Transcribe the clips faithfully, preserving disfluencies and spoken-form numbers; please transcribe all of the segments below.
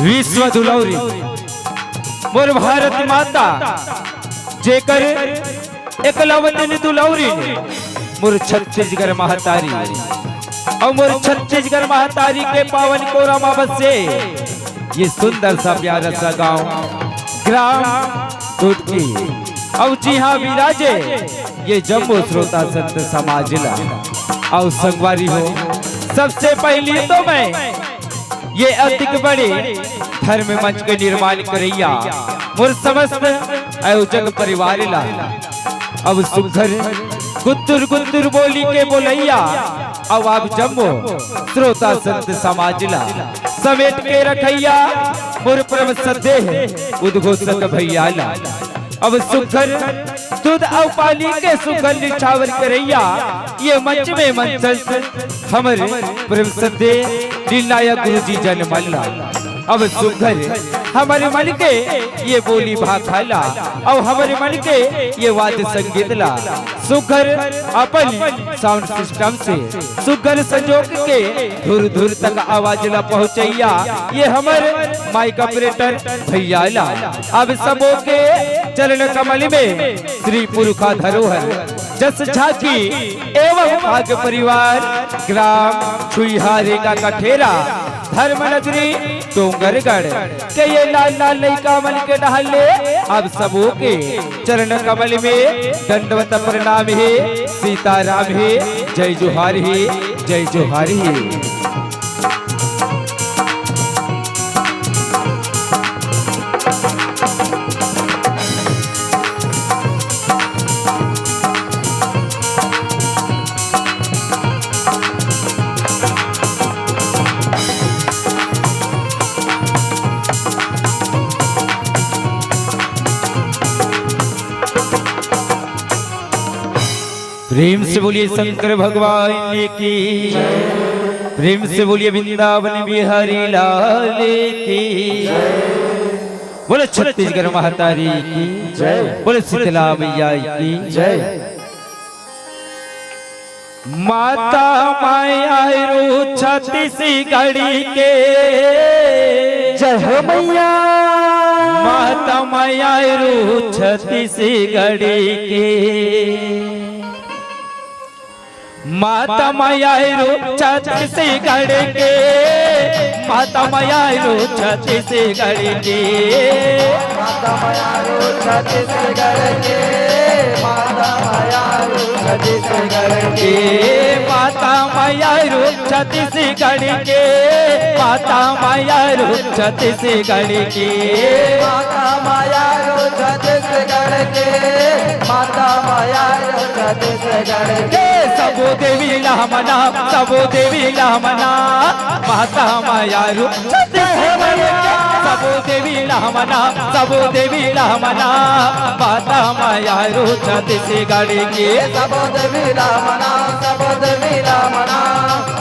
विश्व दुलौरी मोर भारत माता, जेकर एकलवतन दुलौरी ने मोर छत्तीसगढ़ महतारी अउ मोर छत्तीसगढ़ महतारी के पावन कोरा मा बसे ये सुंदर सा प्यारा सा गांव ग्राम टोटकी अउ जिहां विराजे ये जम्मो श्रोता संत समाज ला अउ संगवारी हो। सबसे पहली तो मैं ये अतिक बड़े धर्म मंच के निर्माण करइया मोर समस्त आयोजक परिवार ला अब सुघर गुत्तुर गुत्तुर बोली के बोलइया अउ आप जम्मो श्रोता संत समाज ला समेट के रखइया मोर परम सदेह उद्घोषक भैया ला अब सुघर दूध अउ पानी के सुघर निछावर करइया ये मंच में मंचस्थ हमर परम सदेह निर्णायक गुरु जी जनमन ला अब सुघर हमर मन के ये बोली भाखा ला अउ हमर मन के ये वाद्य संगीत ला सुघर अपन साउंड सिस्टम से सुघर संजोग के धुर धुर तक आवाज ला पहुंचइया ये हमर माइक ऑपरेटर भैया ला अब सबो के चरण कमल में श्री पुरखा धरोहर जस झांकी एवं भाग्य परिवार ग्राम छुईहारी का कठेरा धर्म नगरी डोंगरगढ़ के ये लाल लाल लइका मन के डहर ले आप सबो के चरण कमल में दंडवत प्रणाम हे, सीताराम हे, जय जोहार हे, जय जोहार हे। प्रेम से बोलिए शंकर भगवान की, प्रेम से बोलिए वृंदावन बिहारी लाल की। बोले छत्तीसगढ़ महतारी की जय। बोले शीतला मैया की जय। माता मायारू छत्तीसगढ़ के जय हो मैया। माता मायारू छत्तीसगढ़ के माता मायारू छत्तीसगढ़ के, माता मायारू छत्तीसगढ़ के। माता मायारू छत्तीसगढ़ के, माता मायारू छत्तीसगढ़ के। माता मायारू छत्तीसगढ़ के, माता मायारू छत्तीसगढ़ के। माता मायारू छत्तीसगढ़ के, माता मायारू छत्तीसगढ़ के। सबो देवी ला मना, सबो देवी ला मना, माता मायारू छत्तीसगढ़ के। सबो देवी ला मना, सबो देवी ला मना, माता मायारू छत्तीसगढ़ के। सबो देवी ला मना, सबो देवी ला मना,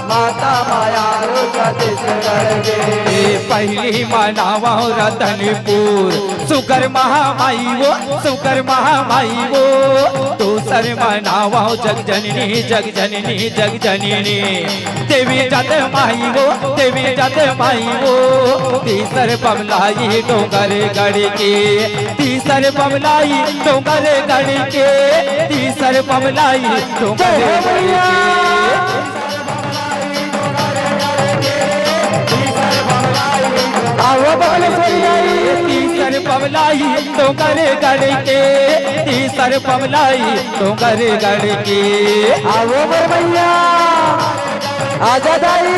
माता मायारू छत्तीसगढ़ के। ए, पहली मनावा रतनपुर, सुकर महामाई वो, सुकर महामाई वो। दूसर मनावा जगजननी, जगजननी, जगजननी। देवी जात माई वो, देवी जात माई वो। तीसर बमलाई डोंगरगढ़ के, तीसर बमलाई डोंगरगढ़ के, तीसर बमलाई डोंगरगढ़ के। आओ बबलेश्वरी दाई। तीसर बमलाई डोंगरगढ़ के, तीसर बमलाई डोंगरगढ़ के। आओ मोर मैया, आजा दाई।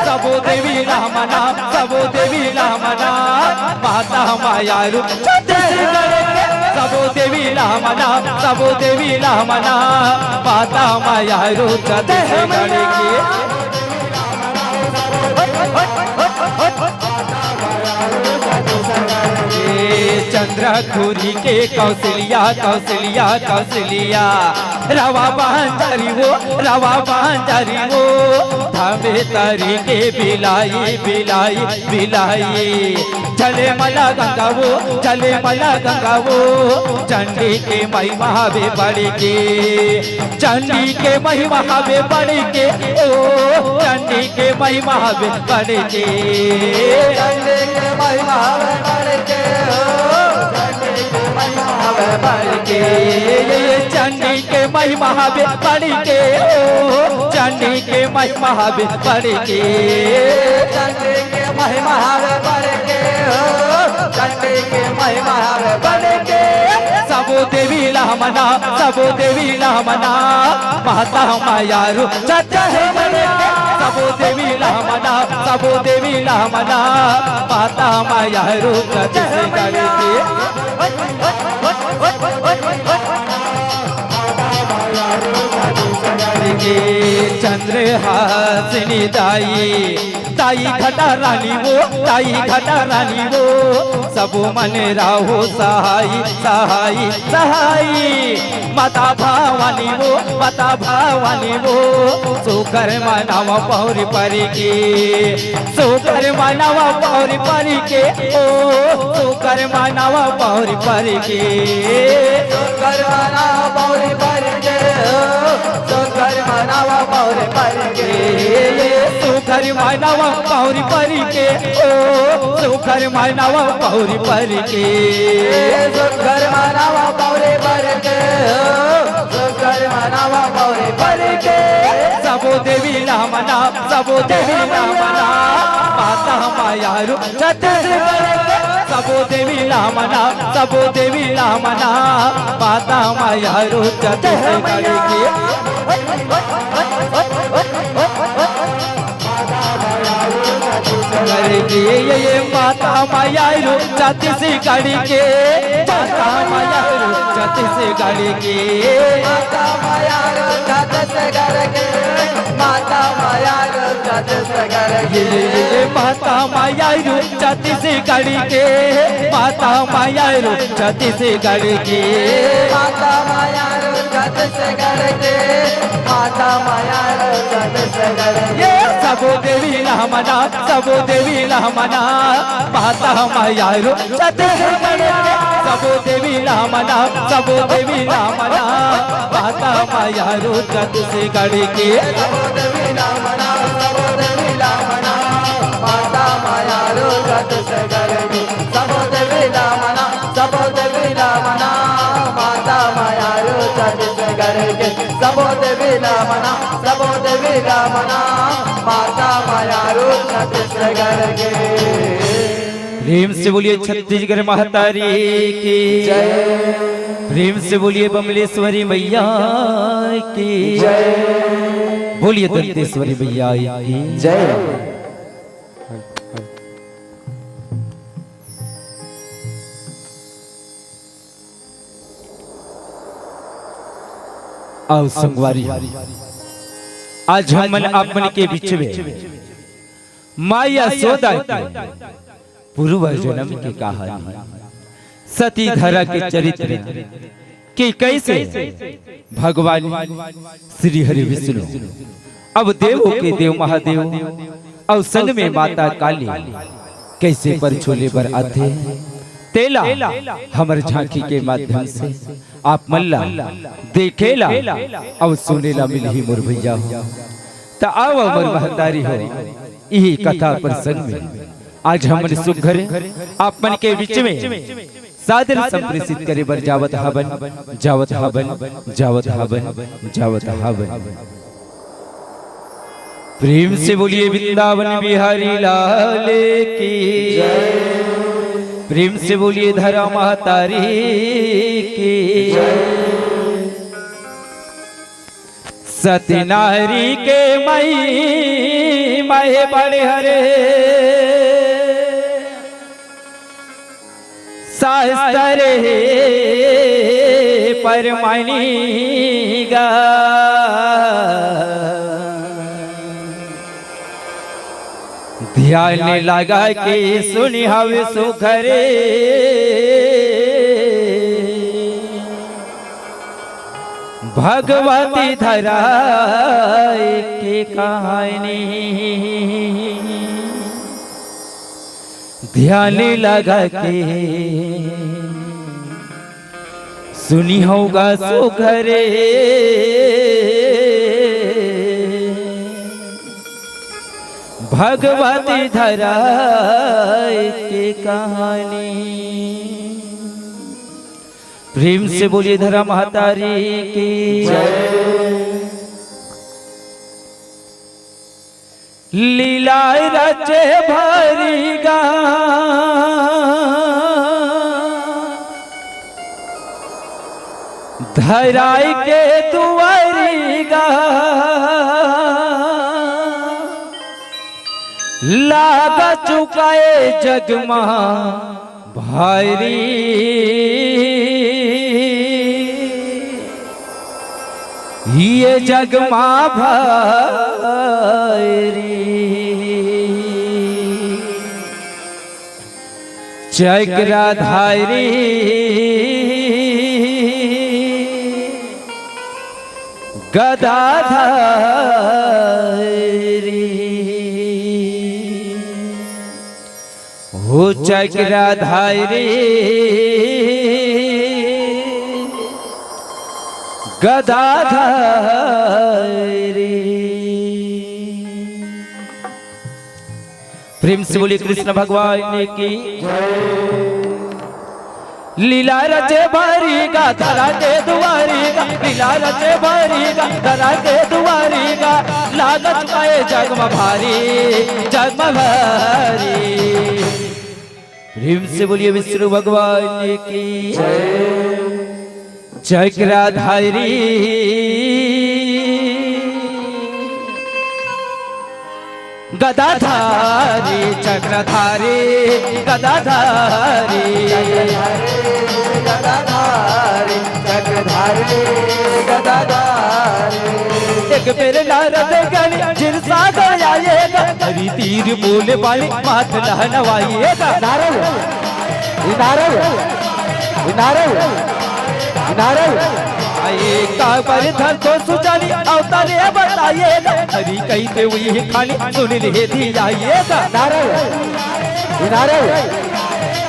सबो देवी ला मना, सबो देवी ला मना, माता मायारू छत्तीसगढ़ के। सबो देवी ला मना, सबो देवी ला मना, माता मायारू छत्तीसगढ़ के। चंद्रखुरी के कौशल्या, कौशल्या, कौशल्या। रवा बंजारी वो, रवा बंजारी वो, धामे तरी के बिलाई, बिलाई, बिलाई। झले मला गंगा वो, झले मला गंगा वो, चंडी के महिमा हवे बड़ी के। चंडी के महिमा हवे बड़ी के, ओ, चंडी के महिमा हवे बड़ी के। चंडी के महिमा हवे बड़ी के, ओ, चंडी के महिमा हवे बड़ी के। चंडी के महिमा हवे बड़ी के, ओ, चंडी के महिमा हवे बड़ी के। चंडी के महिमा हवे बड़ी के, ओ, चंडी के महिमा हवे बड़ी के। सबो देवी ला मना, सबो देवी ला मना, माता माया रू छत्तीसगढ़ के। सबो देवी ला मना, सबो देवी ला मना, माता माया रू छत्तीसगढ़ के। के चंद्रहासिनी दाई, दाई घटा रानी वो, दाई घटा रानी वो, सबो मन राहो सहाई, सहाई, सहाई। माता भवानी वो, माता भवानी वो, सुकर मनावा पौरी परी के, सुकर मनावा पौरी परी के, ओ, सुकर मनावा पौरी परी के। सुकर मनावा पौरी परी के, ओ, सुकर मनावा पौरी परी के। सुकर मनावा पौरी परी के, ओ, सुकर मनावा पौरी परी के। सुकर मनावा पौरी परी के, ओ, सुकर मनावा पौरी परी के। सबो देवी ला मना, सबो देवी ला मना, माता माया रू छत्तीसगढ़ के। सबो देवी ला मना, सबो देवी ला मना, माता माया रू छत्तीसगढ़ के। करके ये, ये माता माया रू छत्तीसगढ़ के, माता माया रू छत्तीसगढ़ के। माता माया रू छत्तीसगढ़ के, माता माया रू छत्तीसगढ़ के। ये, ये, ये, ये माता माया रू छत्तीसगढ़ के, माता माया रू छत्तीसगढ़ के। माता माया रू छत्तीसगढ़ के, माता माया रू छत्तीसगढ़ के। ये सबो देवी ला मना, सबो देवी ला मना, माता माया रू छत्तीसगढ़ के। सबो देवी ला मना, सबो देवी ला मना, माता माया रू छत्तीसगढ़ के। सबो देवी ला मना, सबो देवी ला मना, माता माया रू छत्तीसगढ़ के। सबो देवी ला मना, सबो देवी ला मना, माता माया रू छत्तीसगढ़ के। सबो देवी ला मना, सबो देवी ला मना, माता माया रू छत्तीसगढ़ के। प्रेम से बोलिए छत्तीसगढ़ महतारी की जय। प्रेम से बोलिए बमलेश्वरी मैया की जय। बोलिए दंतेश्वरी मैया की जय। आओ संगवारी, आज हमन आप मन के बीच में माँ यशोदा के पूर्व जन्म के कहानी, सती धरा के चरित्र, कि कैसे भगवान श्री हरि विष्णु, अब देवों के देव महादेव, अउ संग में माता काली कैसे परछोले बर आथे, तेला हमर झांकी के माध्यम से आप मन ला देखे ला अउ सुने ला मिलही मोर भैया हो। त आव मोर महतारी हो, इही कथा प्रसंग में आज हमन सुघर आप मन के बीच में सादर संप्रेषित करे बर जावत हवन, जावत हवन, जावत हवन, जावत हवन। प्रेम से बोलिए वृंदावन बिहारी लाल की। प्रेम से बोलिए धरा महतारी की। सती नारी के मई महे बड़े हरे, शास्त्र हे परमणि गा। ध्यान लगा के सुनी हवे सुघरे भगवती धराए के कहानी ध्यान लगा के सुनी होगा सुघरे। भगवती धराए के कहानी। प्रेम से बोलिए धरा महतारी की जय। लीला रचे भरी गा धराई के दुआरी गा लाग चुकाए जगमा भारी। ये जगमा भारी चक्र धारी गदा धारी। हो चक्र धारी गदा धारी। प्रेम से बोलिए कृष्ण भगवान की। लीला रचे भारी गा धरा के दुआरी गा, लीला रचे भारी गा धरा के दुआरी गा, लागत पाए जगमा भारी जगमा भारी। प्रेम से बोलिए विष्णु भगवान की जय। चक्रधारी गदाधारी चक्रधारी गदाधारी गदाधारी चक्रधारी गदाधारी। एक बेर नारद गण क्षीर सागर आएगा, हरि तीर बोले बाली माथ लहनवाएगा। नारद, ये नारद, ये नारद, ये नारद। आए काबर धर तो सुजानी अवतारे बताएगा, हरि कही ते हुई खानी सुन ले दियाएगा। नारद, ये नारद,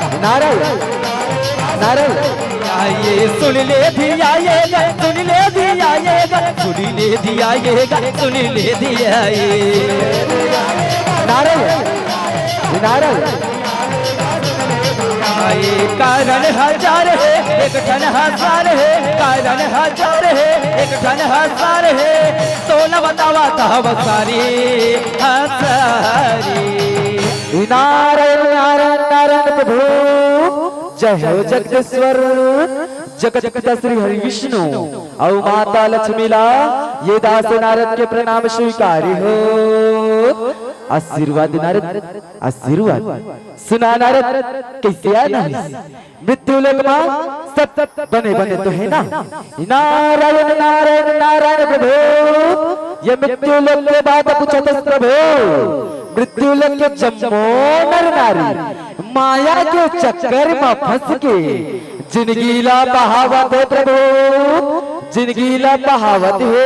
ये नारद, नारद। आइए सुन ले दियाएगा, सुन ले दियाएगा, सुन ले दियाएगा, सुन ले दियाएगा। नारद, नारद। आए कारण हजार है, एक ठन हजार है, कारण हजार है, एक ठन हजार है। तो न बतावा तब सारी हसारी। नारायण, नारायण, नारायण प्रभु। जय हो जगदीश्वर, जगत पिता श्री हरि विष्णु अउ माता लक्ष्मी ला ये दास नारद के प्रणाम स्वीकार हो। आशीर्वाद नारद, आशीर्वाद। सुना नारद, कैसे आना है? मृत्यु लोक मा सब बने बने तो है ना? नारायण, नारायण, नारायण प्रभु, ये मृत्यु लोक के बात पूछत हस प्रभु। मृत्यु लोक के जम्मो नर नारी माया के चक्कर मा फंस के जिनगी ला बहावत हे प्रभु, जिनगी ला बहावत हे।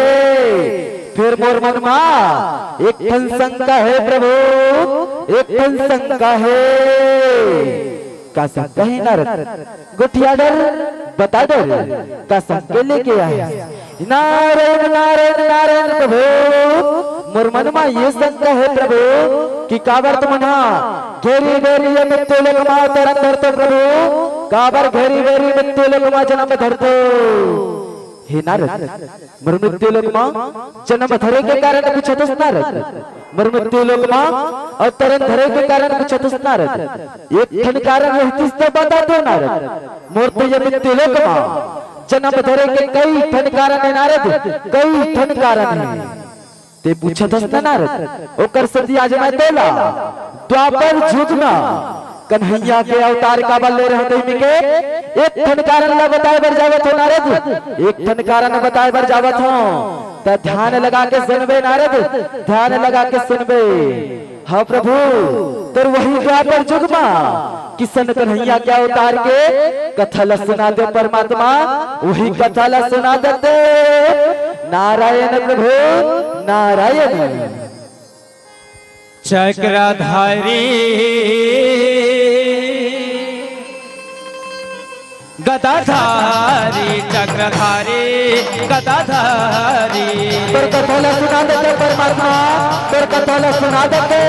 फेर मोर मन मा एक ठन शंका हे प्रभु, एक ठन शंका हे। का शंका हे नारद? गोठिया डर, बता डर, का शंका लेके आए? नारायण, नारायन, नारायन प्रभु, मोर मन मा ये शंका हे प्रभु कि काबर तुमन हा घेरी घेरी ये मृत्यु लोक मा अवतरन धरतो प्रभु, काबर घेरी घेरी मृत्यु लोक मा जनम धरतो? हे नारद, मोर मृत्यु लोक मा जनम धरे के कारण पूछत हस नारद। मोर मृत्यु लोक मा अवतरन धरे के कारण पूछत हस नारद। एक ठन कारण रहतिस त बता दो नारद। मोर तो ये मृत्यु लोक मा जनम धरे के कई ठन कारण हे नारद, कई ठन कारण हे। ते पूछत हस ना नारद, ओकर सेती आज मैं तोला द्वापर जुग मा कन्हैया के अवतार काबर ले रहे तइमी के एक ठन कारण ला बताए बर जावत हों नारद, एक ठन कारण बताए बर जावत हों। त ध्यान लगा के सुनबे नारद, ध्यान लगा के सुनबे। हाँ प्रभु, तोर वही द्वापर जुग मा किसन कन्हैया के अवतार के कथा ल सुना दे परमात्मा, वही कथा ल सुना देते। नारायण प्रभु, नारायण। चक्रधारी, गदाधारी, चक्रधारी, गदाधारी। तोर कथा ल सुना देते परमात्मा, तोर कथा ल सुना देते।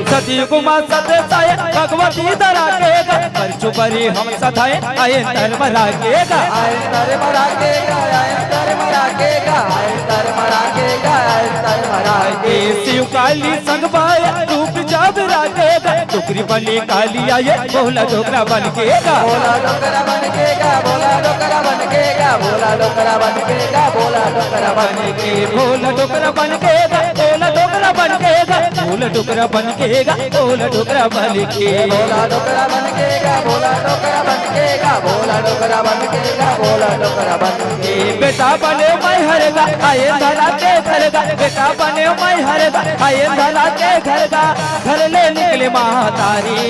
सतयुग मा सत साय भगवती धरा के गा, परचु परी हम सधाए आए धर्म राखे गा। आए धर्म राखे गा, आए धर्म राखे गा, आए धर्म राखे गा, आए धर्म राखे। शिव काली संग बाय रूप जाब राखे गा, डोकरी बनी काली आए, भोला डोकरा बन के गा। भोला डोकरा बन के गा, भोला डोकरा बन के गा, भोला डोकरा बन के गा, भोला डोकरा बन के। भोला डोकरा बन के गा, भोला डोकरा बन के गा, भोला डोकरा बन के गा, भोला डोकरा बन के। भोला डोकरा बन के गा, भोला डोकरा बन के गा, भोला डोकरा बन के गा, भोला डोकरा बन के। बेटा बने मैं हर गा, आए धरा के घर गा, बेटा बने मैं हर गा, आए धरा के घर गा, घर ले निकले महतारी,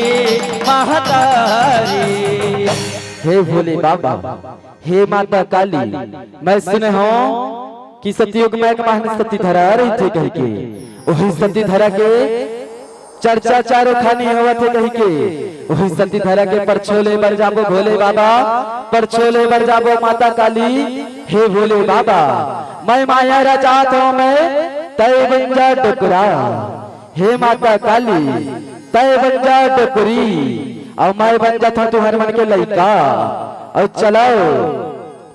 महतारी। हे भोले बाबा, हे माता काली, मैं सुने हंव कि सतयुग मा एक महान सती धरा रहिथे कहिके, ओही सती धरा के चर्चा चारों खानी होवत हे कहिके, ओही सती धरा के परछोले बर जाबो भोले बाबा, परछोले बर जाबो माता काली। हे भोले बाबा, मैं माया रचात हंव मैं, तय बन जा डोकरा। हे माता काली, तय बन जा डोकरी, अउ मैं बन जाथंव तुंहर मन के लइका। अउ चलव,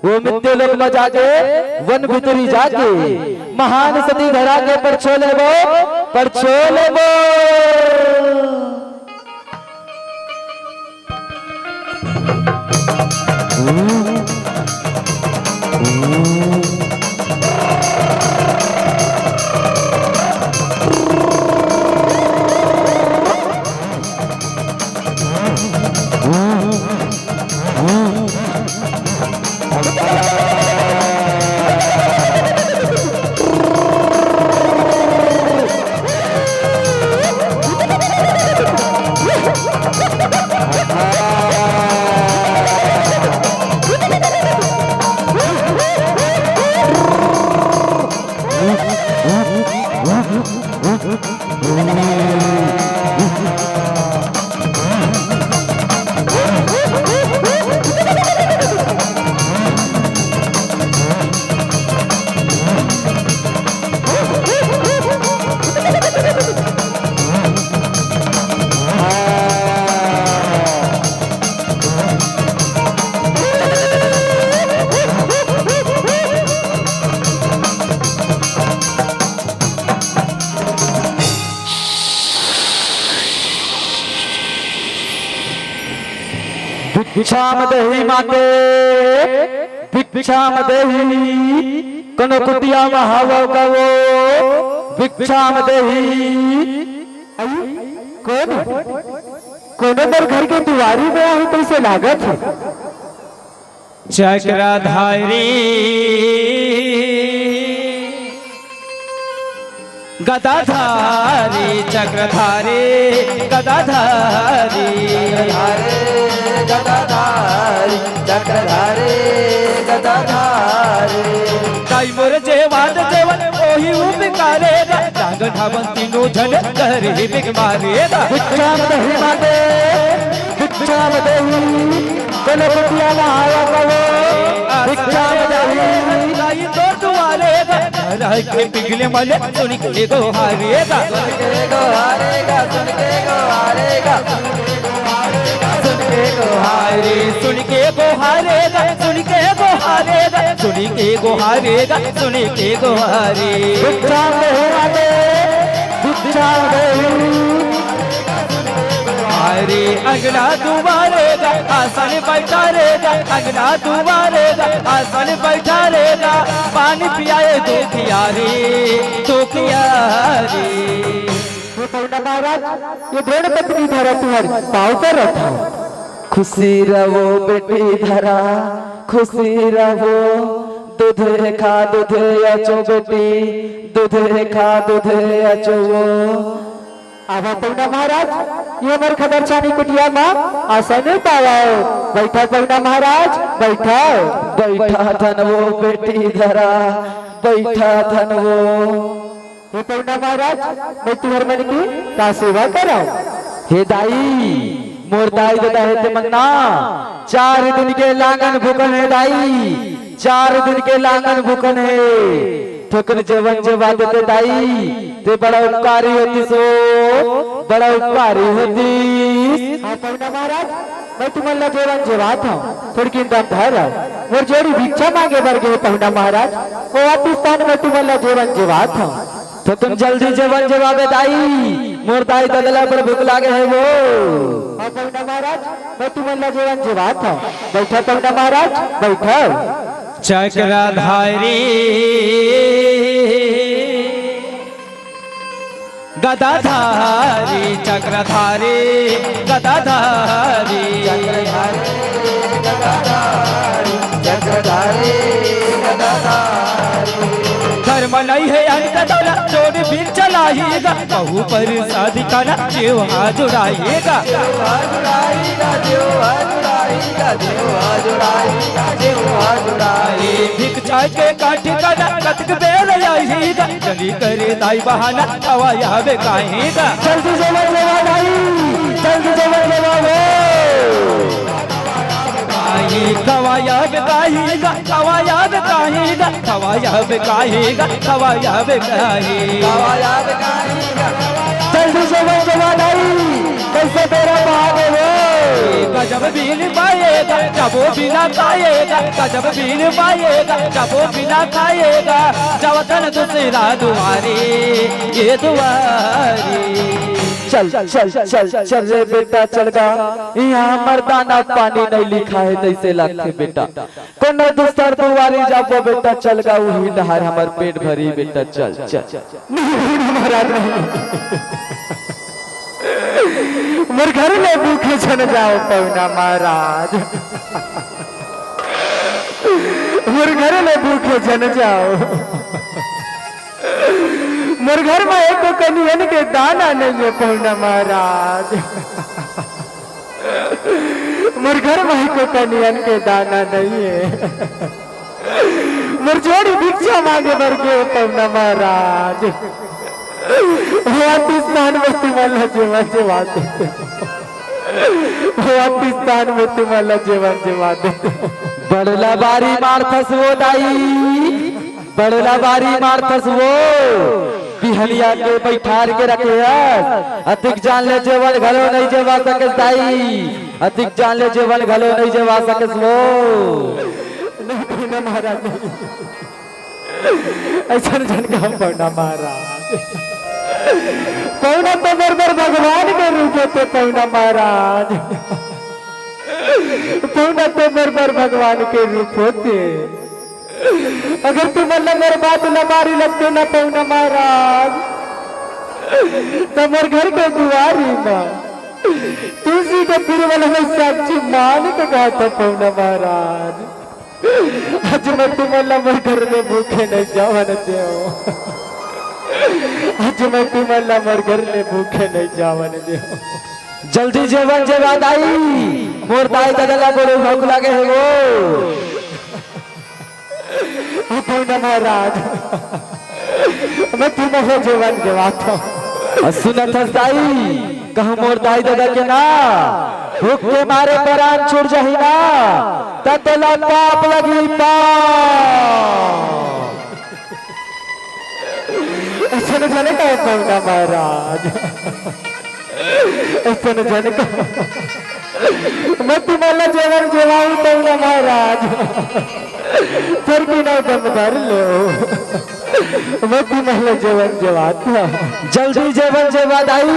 वो मित्ते लोक मा जाके, वन भीतरी जाके, महान सती धरा के परछो लेबो, परछो लेबो। भिक्षाम देहि माते, भिक्षाम देहि। कोनो कुटिया म हवव का वो, भिक्षाम देहि। अई, कोन? कोनो मोर घर के दुवारी म आही तइसे लागत हे। चक्रधारी, गदाधारी, चक्रधारी, गदाधारी। चक्रधारी, गदाधारी, चक्रधारी, गदाधारी। ताई मोर जेवात जेवन ओही उपकारे गा, डांग ढाबन तीनों झन करे बिग मारे गा। भिक्षाम देहि माते, भिक्षाम देहि। कोनो कुटिया म हवव का वो, भिक्षाम देहि। ताई तोर दुवारे गा, घर के पिघले मले सुन के गोहारे गा। सुन के गोहारे गा, सुन के गोहारे गा, सुन के गोहारे, सुन के गोहारे गा, सुन के गोहारे गा, सुन के गोहारे गा, सुन के गोहारे। भिक्षाम देहि माते, भिक्षाम देहि। अरे अंगना दुवारे गा, आसन बैठारे गा, अंगना दुवारे गा, आसन बैठारे गा, पानी पियाए दुखिया रे, दुखिया रे। हे पौंडा महाराज, ये द्रोण पत्नी धरा तुंहर पाँव पर रखव। खुशी रहो बेटी धरा, खुशी रहो। दूधे खा दूधे अचो बेटी, दूधे खा दूधे अचो वो। आवा पौना महाराज, ये मोर खदरछानी कुटिया मा आसन पावव। बैठा पौना महाराज, बैठा। बैठा धन वो बेटी धरा, बैठा धन वो। हे पौना महाराज, मैं तुहर मन की का सेवा करव? हे दाई, मोर दाई ददा हे ते मन ना, चार दिन के लांगन भूखन हे दाई, चार दिन के लांगन भूखन हे। थोकन जेवन जेवा देते दाई, ते बड़ा उपकारी होतिस वो, बड़ा उपकारी होतिस। हाँ पौना महाराज, मैं तुमन ला जेवन जेवात हव, थोड़किन दम धर। मोर जोड़ी भिक्षा मांगे बर गे पहुना महाराज, ओ आतिस तान मैं तुमन ला जेवन जेवात हव। तो तुम जल्दी जेवन जेवाबे दाई, मोर दाई ददा ला बड़ भूख लागे हे वो। हाँ पहुना महाराज, मैं तुमन ला जेवन जेवात हव। बैठा पहुना महाराज, बैठा। चक्रधारी गदाधारी चक्रधारी गदाधारी चक्रधारी गदाधारी चक्रधारी गदाधारी। धर्म नहीं है अंत दौलत जोड़ बिन चलाएगा, कहूँ पर साधिकाना जीव हाथ जुड़ाएगा। जीव हाथ जुड़ाएगा, जीव हाथ जुड़ाएगा, जीव हाथ जुड़ाएगा, जीव हाथ जुड़ाएगा। भिक्षा के काठी का ना कतक बेर आएगा, चली करे दाई बहाना, खवाया बे काहेगा। जल्दी जेवन जेवा दाई, जल्दी जेवन जेवा वो। काहे खवाया बे काहेगा, खवाया बे काहेगा, खवाया बे काहेगा, खवाया बे काहे। खवाया बे काहेगा। जल्दी जेवन जेवा दाई, कैसे बेरा भागे वो। गजब बीन पाएगा, जबो बिना खाएगा, गजब बीन पाएगा, जबो बिना खाएगा, जवतन दूसरा दुआरी, ये दुआरी। चल, चल, चल, चल रे बेटा, चल गा। यहाँ हमर दाना पानी नहीं लिखा है, तैसे लागथे बेटा। कोनो दूसर दुआरी जाबो बेटा, चल गा, उही डहार हमर पेट भरी बेटा, चल, चल। नहीं, नहीं, महाराज, नहीं। मोर घर ले भूखे झन जाओ पहुना महाराज, मोर घर ले भूखे झन जाओ। मोर घर में एको कनियन के दाना नहीं है पहुना महाराज, मोर घर में एको कनियन के दाना नहीं है। मोर जोड़ी भिक्षा मांगे बर गे पहुना महाराज। हो आतिस तान में तुमन ला जेवन जेवा देते। हो आतिस तान में तुमन ला जेवन जेवा देते। बड़ला बारी मारथस वो दाई, बड़ला बारी मारथस वो। बिहनिया के बैठार के रखे हस, अतिक जान ले जेवन घलो नहीं जेवा सकस दाई, अतिक जान ले जेवन घलो नहीं जेवा सकस वो। नहीं, नहीं, महाराज, नहीं। ऐसन झन कहा पहुना महाराज। पहुना तो बरोबर भगवान के रूप होते पहुना महाराज। पहुना तो बरोबर भगवान के रूप होते। अगर तुमन ला मोर बात ला मारी लगते ना पहुना महाराज, तो मोर घर के दुआरी में तुलसी के पिरवल में साक्षी मान के कहा था पहुना महाराज। आज मैं तुमन ला मोर घर ले भूखे नहीं जावन देव। आज मैं तुमन ला मोर घर ले भूखे नहीं जावन देव। जल्दी जेवन जेवा दाई, मोर दाई ददा ला बड़ो भूख लागे हे वो। हे पहुना महाराज, मैं तुमन ला जेवन जेवात हव। अ सुनत हस दाई, कहूँ मोर दाई ददा के ना, भूख के मारे परान छूट जाही ना, त तोला पाप लगही पाप। अइसन झन कहा पहुना महाराज, अइसन झन कहा। मैं तुमन ला जेवन जेवाहूँ पहुना महाराज। थोरकिन दम धर लो। मैं तुमन ला जेवन जेवात हव। जल्दी जेवन जेवा दाई,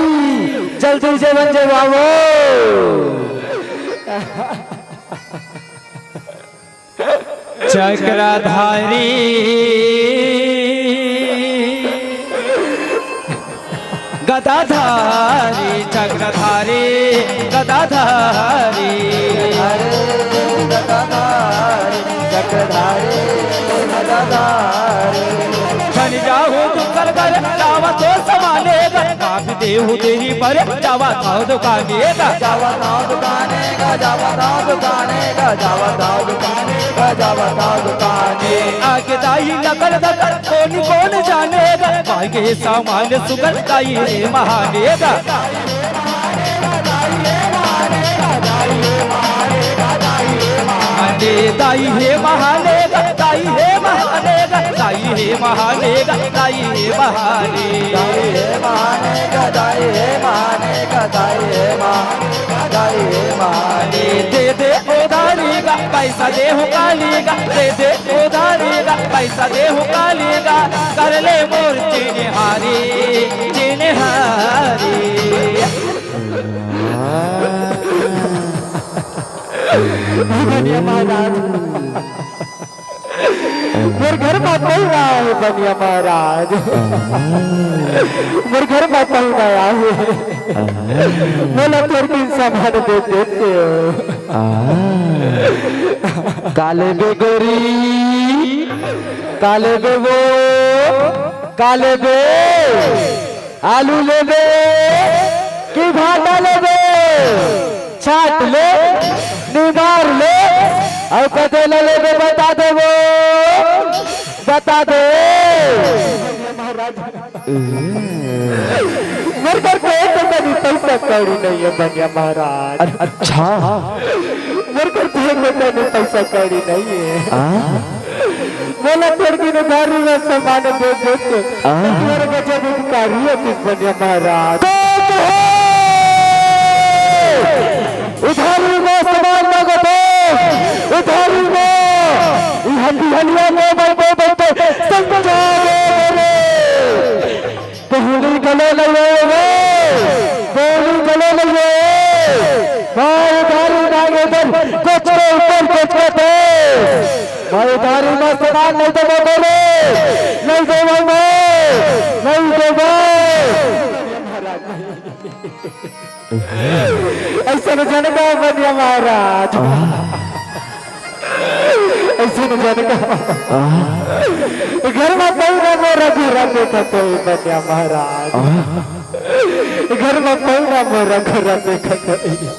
जल्दी जेवन जेवावो। चक्रधारी गदाधारी चक्रधारी गदाधारी। गदाधारी चक्रधारी। देहू देही बर जावत हव दुकाने गा। जावत हव दुकाने गा, जावत हव दुकाने गा, जावत हव दुकाने गा, जावत हव दुकाने। आगे दाई लकड़ दकड़ कोन कोन जाने गा। माई के सामान सुगल दाई हे महाने गा। अरे दाई हे महाने गा, दाई हे महाने गा, दाई हे महाने गा, दाई हे महाने। दाई हे महाने गा, दाई हे महाने गा, दाई हे महाने गा, दाई हे महाने। दे दे उधारी गा, पैसा देहू काली गा, दे दे उधारी गा, पैसा देहू काली गा, कर ले मोर चिन्हारी, चिन्हारी। बनिया महाराज, मोर घर म पहुना हे बनिया महाराज, मोर घर म पहुना हे, मोला थोरकिन सामान दे देते हो। काले बेगोरी, काले बेगो, काले बे। आलू लेबे कि भाटा लेबे? छाट ले, निमार ले, अउ कतेला लेबे बता देबो, बता दे। मोर कर तो एक कनी पैसा कौड़ी नहीं है बनिया महाराज। अरे अच्छा। मोर कर तो एक कनी पैसा कौड़ी नहीं है। मोला थोड़किन उधारी म सामान दे देते। आ? मोर गजब उपकारी होतिस बनिया महाराज। तो हे! उधारी म सामान मांगत हे, उधारी म। ई हड्डी हलिया म बैठे बैठे संग जावे रे। पहुली घलो नइ होय रे, पहुली घलो नइ होय। मैं उधारी मांगे बर कोचके ऊपर कोचकत हे। मैं उधारी म सामान नइ देबो बोले, नइ देबो मैं, नइ देबो। अइसन झन का बनिया महाराज। अइसन झन का। घर म पहुना मोर अघोरा देखत हे बनिया महाराज। घर म पहुना मोर अघोरा देखत हे।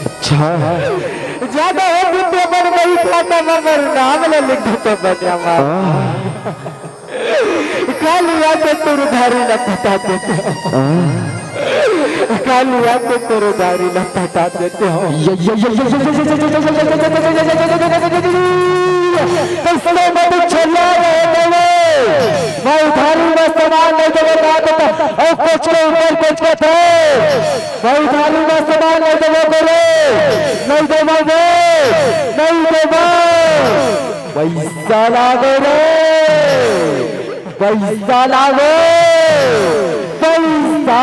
अच्छा। जादा हो बिटिया मन में खाता म मोर नाम ल लिख देते बनिया महाराज। काली आके तोर उधारी ला पटा देते हो। काली आके तोर उधारी ला पटा देते हो। कइसनो मत छल्ला रे देवे। मैं उधारी म सामान नइ देबो का देता। अउ कोचके ऊपर कोचकत हे। मैं उधारी म सामान नइ देबो करे। नइ देबो बे। नइ देबो। पइसा लाबे रे, पइसा लाबे, पइसा।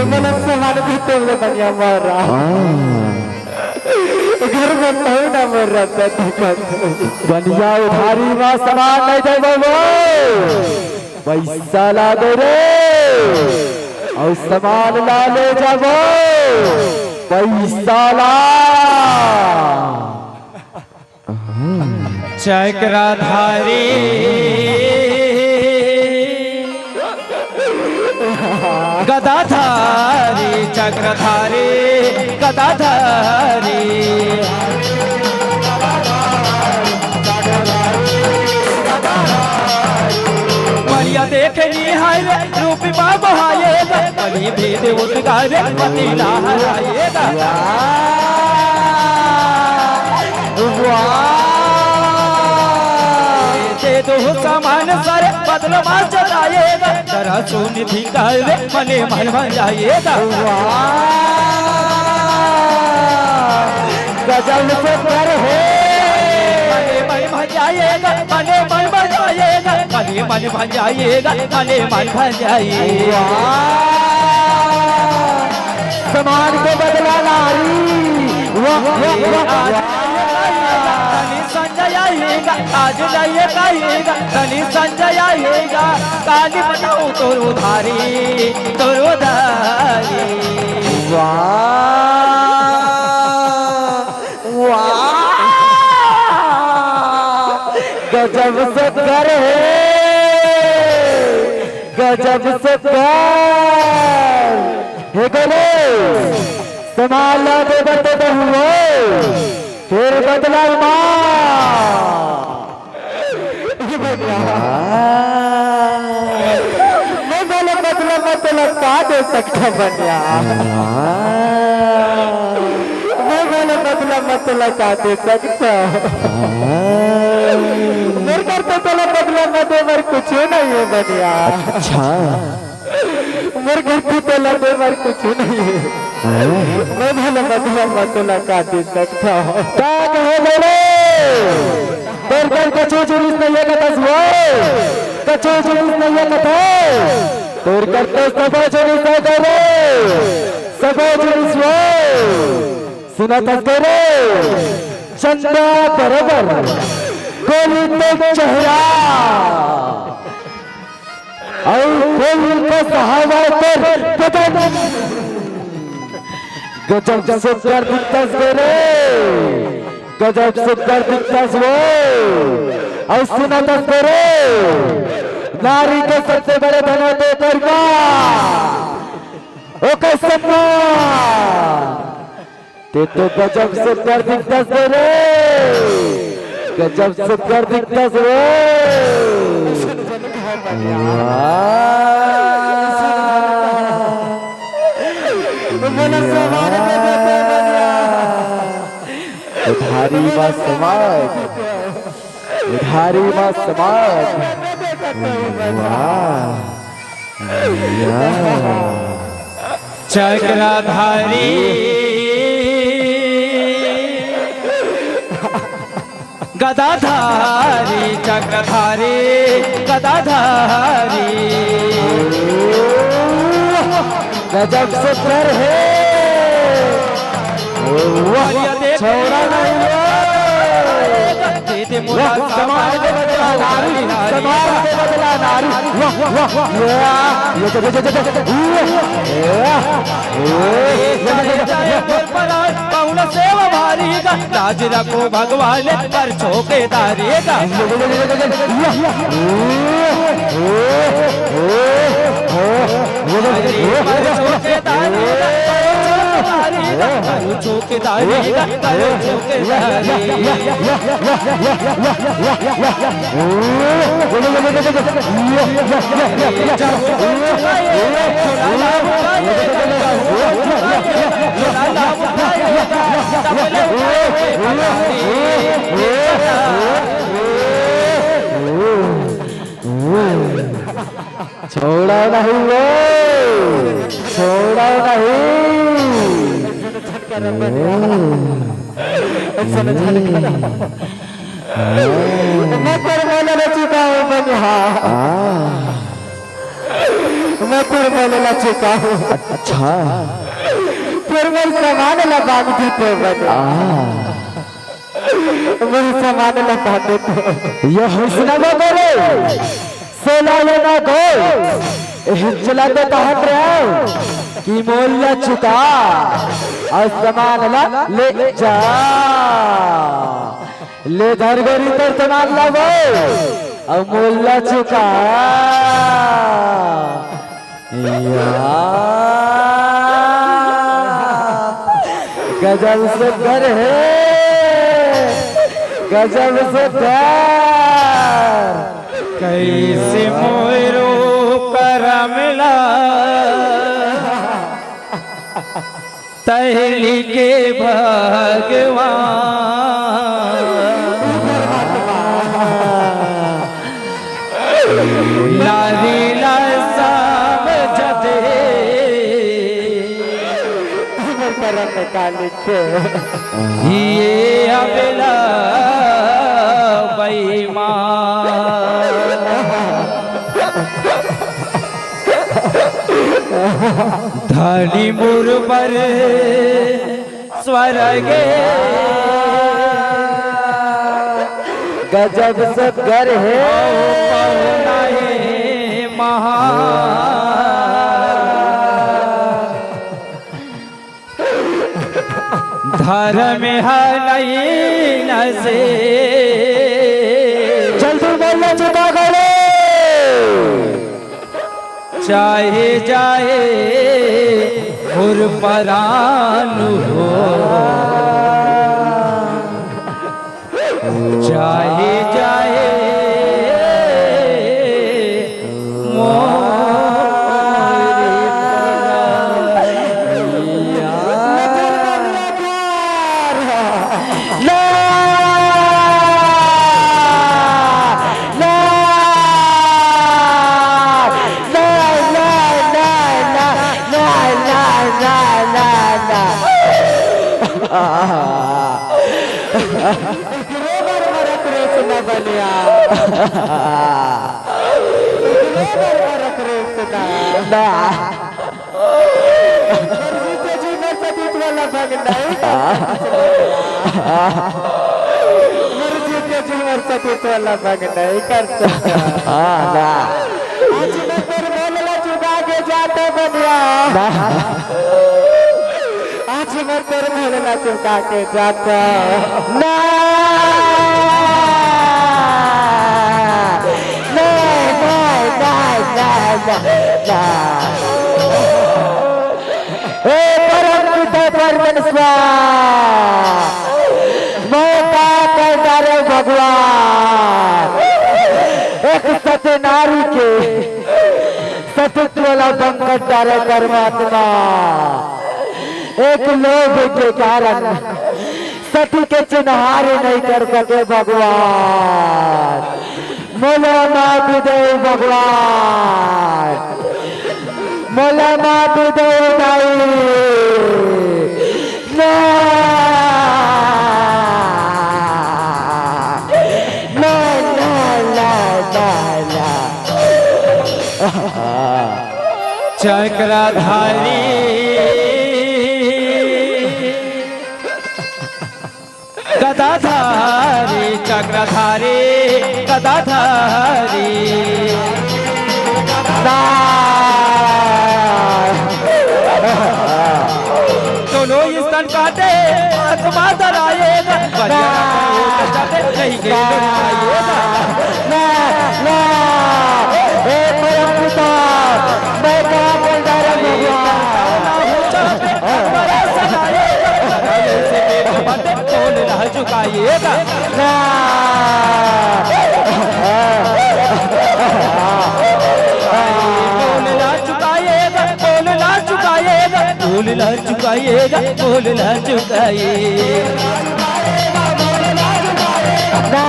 मोला सामान देते ले बनिया महाराज। घर म पहुना मोर रहता दिक्कत। बनिया उधारी म सामान नइ देबो। पइसा लाबे रे, अउ सामान ला ले जाबो। पइसा ला। चक्रधारी, गदाधारी, चक्रधारी, गदाधारी। मरिया देखे निहाय रे, रूपी बाबा हाये गा, मनी भेद उद्गारे, पति लहराये गा। वाह! दे दो सामान सारे, बदला मा चलाये गा, जरा सुन धिकारे, मने मन भंजाये गा। वाह! गजब से कर हे। मने मन भंजाये गा, मने मन भंजाये गा, मने मन भंजाये गा, मने मन भंजाये। वाह! सामान के बदला नारी। वाह, वाह, वाह, वाह। तनी संजय आएगा, आज नहीं आएगा, तनी संजय आएगा, काली बताऊं तोर उधारी, तोर उधारी। वाह, वाह, गजब से कर हे। गजब से प्यार हे करे, संभाला दे बत बहुओ, फेर बदला मा। मैं बोले बदला मत लौटा दे सकता बनिया। मैं बोले बदला मत लौटा दे सकता। मोर घर पे तोला बदला मत दे बर कुछ नहीं है बनिया। अच्छा। मोर घर पे तोला दे बर कुछ नहीं है। मैं बोले बदला मत लौटा दे सकता। का कहे बोले? तोर कर कछु जुलूस नहीं है कतस वो। कछु जुलूस नहीं है कतस। तोर कर तो सबो जुलूस है करे। सबो जुलूस वो। सुनत हस करे, चंदा बरोबर गोरी तो चेहरा, अउ फूल का सहावा तोर बदन। गजब सुंदर दिखतस रे, गजब सुंदर दिखतस वो। अउ सुनत हस करे, नारी के सबसे बड़े धन होथे ओकर माँ, ओकर सम्मान। ते तो गजब सुंदर दिखतस रे, गजब सुंदर दिखतस रे। वाह। उधारी बा समाज, उधारी बा समाज। वाह। चक्रधारी गदाधारी, चक्रधारी गदाधारी। गजब सुंदर हे। वाह, छोड़ा नहीं। वाह, समाज के बदला नारी, समाज के बदला नारी। वाह, वाह, वाह। ये, ये, ये, ये, ये, ये, ये। पहुना सेवा भारी का, लाज रखो भगवान पर चौकीदारी का। अरे पर चौकीदारी का, पर चौकीदारी का, पर चौकीदारी का, पर चौकीदारी। छोड़ा नहीं वो, छोड़ा नहीं। मैं तोर बोले ला चुका हूँ बनिया। मैं तोर बोले ला चुका हूँ। अच्छा। तोर मोर सामान ला बांध देते बनिया। मोर सामान ला बांध देते। ये हुस्न वो करे। सोला लेना गो, हिचला तो तहत रहे कि मोल ला चुका अउ सामान ला ले जा। ले धर गोरी तोर सामान ला वो, अउ मोल ला चुका। या, गजब सुंदर हे, गजब सुंदर। कैसे मोरो करम ला तैं लिखे भगवान। नारी ला समझत हे। हमर करम में का लिखे? ये अबला बेईमान। धनी मोर बर स्वर्ग गजब सुंदर हे। पहुना हे महान। धरम ह नैन से। जल्दी बोल ला चुका करे। जाए जाए मोर परान हो, जाए जाए मोर परान। मोर जीजा जी, मोर सतीत्व ला भंग नहीं कर सकत। मोर जीजा जी, मोर सतीत्व ला भंग नहीं कर सकत। आज मैं तोर मोल ला चुका के जात हँव बनिया। आज मैं तोर मोल ला चुका के जात हँव। ना। नहीं, नहीं, नहीं, नहीं, नहीं, नहीं। हे परम पिता परमेश्वर, मैं का कर डारेंव भगवान, एक सत नारी के सतीत्व ला भंग कर डारेंव परमात्मा, एक लोभ के कारण सती के चिन्हारी नहीं कर सकेंव भगवान। मोला माफ दे भगवान, मोला माफ दे दाई। ना, ना, ना, ना, ना, ना। चक्रधारी गदाधारी चक्रधारी गदाधारी। ना। दोनों स्तन काटे, आत्मा धराए ना। बलिया ना। नहीं के ना। ना, ना। हे परम पिता, मैं का कर डारेंव भगवान। बोल ना झुकाएगा। बोल ना झुकाएगा, बोल ना झुकाएगा, बोल ना झुकाएगा। ना,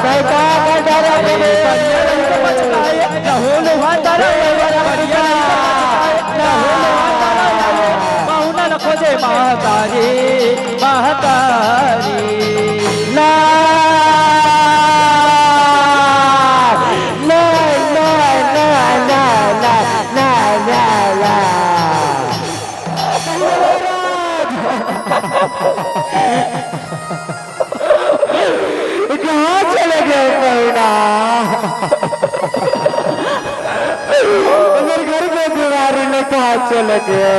भाई, का कर डारेंव? पहुना ल खोजे महतारी, महतारी। ना, ना, ना। कहाँ चले गए पहुना? हमर घर के दुआरी में कहाँ चले गए?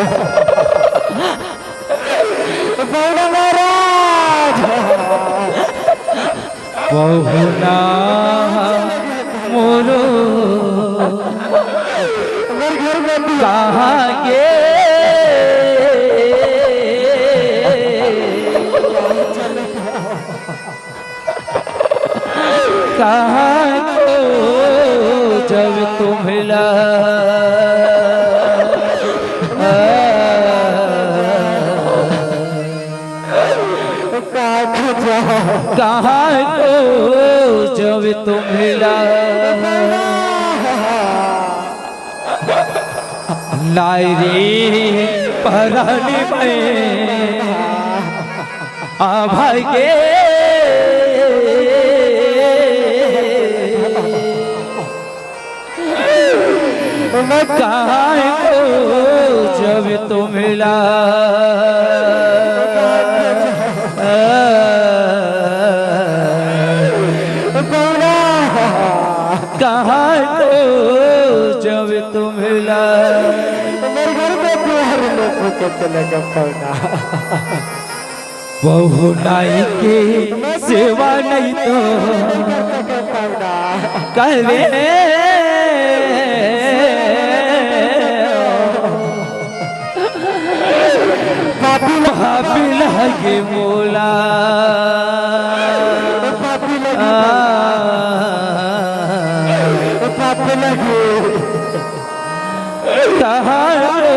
पहुना महाराज। पहुना मोरो। हमर घर में दुआरी कहाँ गे? कहाँ खोजब तुम्हला? कहाँ खोजब? कहाँ खोजब तुम्हला? नाई रे परानी में अभागे, मैं कहाँ खोजब तुम्हला? कहाँ खोजब तुम्हला? हमर घर में दुआर में फूके चले गए पहुना। पहुनाई के सेवा नहीं तो पहुना। करे। पापी लगे मोला। पापी लगे। पापी लगे। तहारो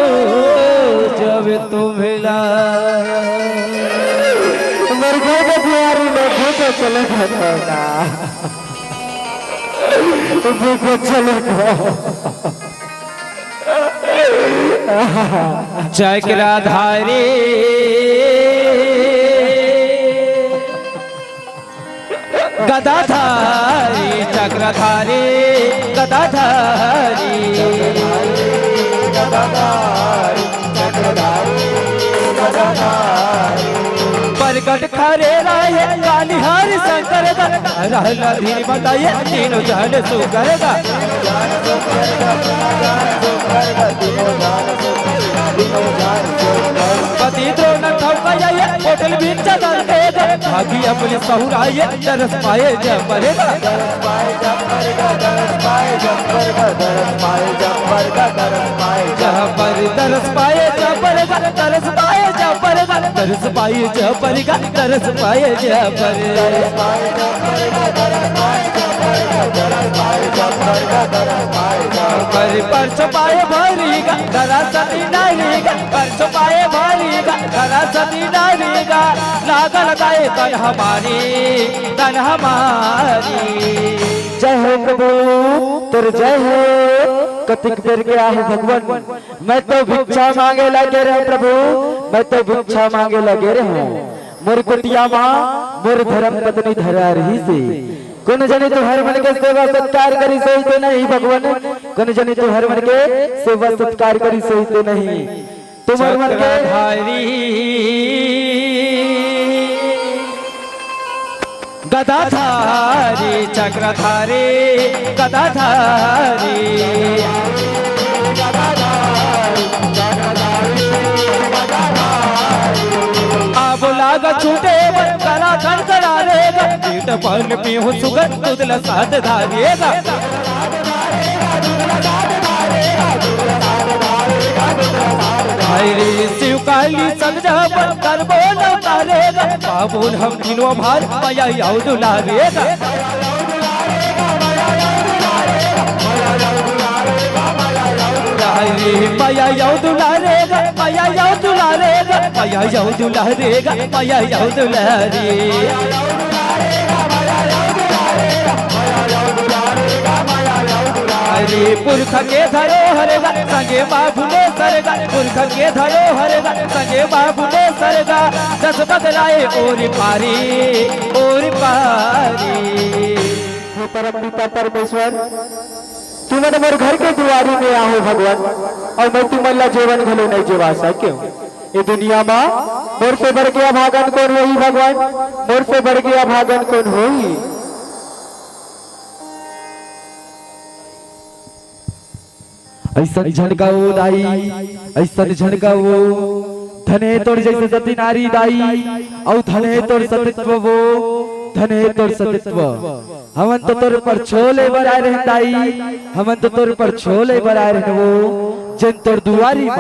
जब तू मिला। मर गए तो दुआरी में घूमो चले गए ना। घूमो चले गए। जय के राधा रे। गदाधारी चक्रधारी गदाधारी। प्रकट खरे राय कालिहारी शंकर दा, रहला धीर बताए तीनों जहन सुकर दा। पति द्रोण ठौका ये होटल भी चलन दे दे। भागी अपने सहुराए तरस पाए जब परेगा। जहाँ पर तरस पाए जब परेगा, तरस पाए जब परेगा, तरस पाए जब परेगा, तरस पाए जब परेगा। पर परसों पाए भरीगा, दरा सती नारीगा, परसों पाए भरीगा, दरा सती नारीगा, लागल दाए तन हमारी, तन हमारी। जय हो प्रभु, तोर जय हो। कतिक बेर के आहू भगवान, मैं तो भिक्षा मांगे लगे रहे प्रभु, मैं तो भिक्षा मांगे लगे रहे हूँ। मोर कुटिया माँ मोर धर्म पत्नी धरा रही से। कोन जनी तुहर मन के सेवा सत्कार करी सही ते नहीं भगवान, कोन जनी तुहर मन के सेवा सत्कार करी सही ते नहीं। तुमर मन के चक्रधारी, गदाधारी, चक्रधारी, गदाधारी। अब लाग छूटे बर करा कनकरा रे गा, पीठ पन पीहू सुगर दूध ल साथ धारे गा। हाय रे शिव काली संग जब करबो न तारे गा, बाबुल हम दिनो भार मया याव दुलारे गा। हाय रे मया याव दुलारे गा, मया याव दुलारे गा, मया याव दुलारे गा, मया याव दुलारे। अरे पुरख के धरोहर गा, संगे बाबू ने सर गा, पुरख के धरोहर गा, संगे बाबू ने सर गा, दस बदलाए ओर पारी, ओर पारी। हे परम पिता परमेश्वर, तुमन मोर घर के दुआरी में आहो भगवान, अउ मैं तुमन ला जेवन घलो नहीं जेवा सकेंव। ए दुनिया मा मोर से बढ़ के अभागन कोन होही भगवान, मोर से बढ़ के अभागन कोन होही। अइसन झन गावव दाई, अइसन झन गावव। धने तोर जइसे सती नारी दाई, अउ धने तोर सतीत्व वो, धने तोर सतीत्व। हमन तो तोर परछो ले बर आए रहेन दाई, हमन तो तोर परछो ले बर आए रहेन वो, जेन तोर दुआरी मा